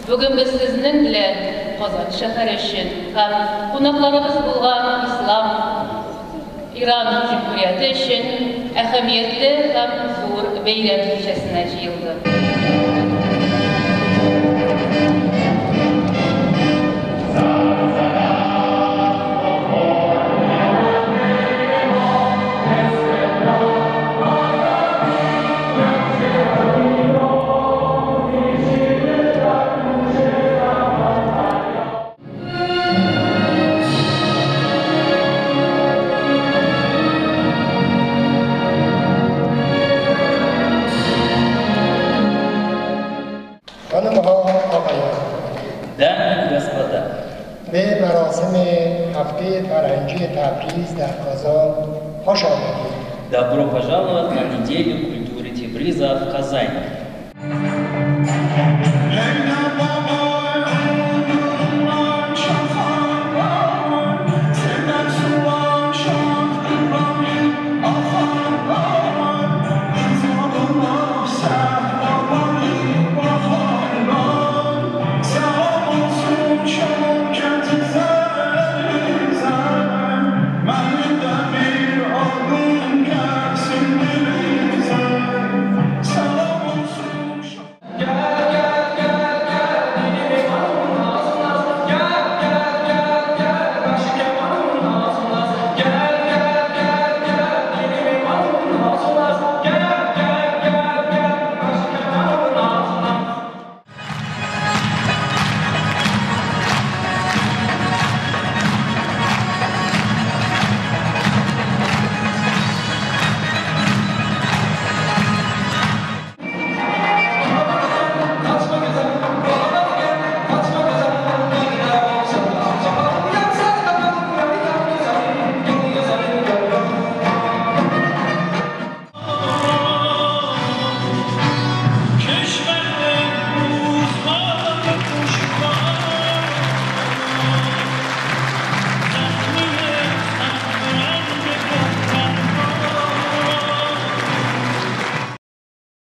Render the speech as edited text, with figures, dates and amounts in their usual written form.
Бүген без сезнең белән Казан шәһәре өчен һәм кунакларыбыз булган Ислам Иран Җөмһүрияте өчен әһәмиятле һәм зур бәйрәм кичәсенә җыелдык. خانم ها آقایان، Дамы и господа، به مراسم هفته فرهنگی تبریز در کازان خوش آمدید. Добро пожаловать на неделю культуры Тебриза в Казани.